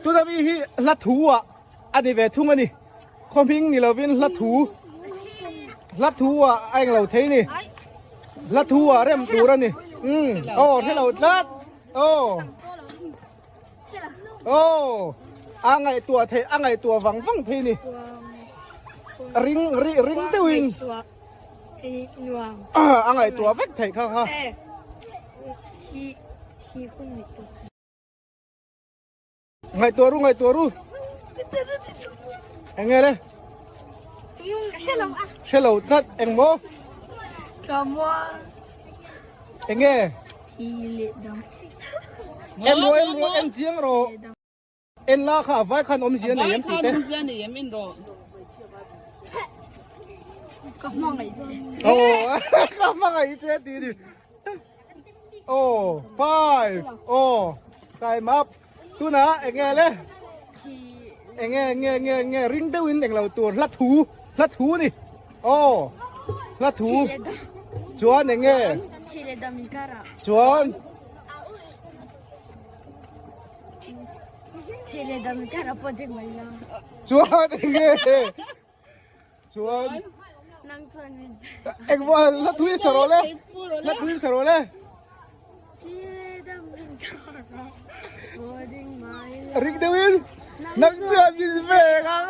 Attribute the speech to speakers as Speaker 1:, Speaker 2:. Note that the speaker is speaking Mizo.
Speaker 1: Tuna mi hi hla thu ah a ni ve thung a ni. Khaw hming ni lovin hla thu hla thu ah a englo thei ni. Hla thu ah rem tur a ni. Umm aw hre lo tlat aw aw a ngaihtuah theih a ngaihtuah vang vang thei ni. Ring ri ring deuhin a ngaihtuah vek theih kha kha. Ngaihtuah ru ngaihtuah ru. Eng nge le? Hre lo tlat eng maw? Eng nge? En rawh en rawh en chiang rawh. En la kha a vai khan awmzia nei em tih te.
Speaker 2: Ka hmangaih che.
Speaker 1: Oh, ka hmangaih che tih ni. Oh, 5. Oh, time up. Tuna enge le? Enge enge enge enge ring deuhin eng lo tur hla thu hla thu ni. Oh, hla thu. Chuan enge? Chuan Chuan enge? Chuan
Speaker 2: Nang chuan min
Speaker 1: Engmaw hla thui sa rawh le. Hla thui sa rawh le. Ring deuhin nang chuan min veng ang.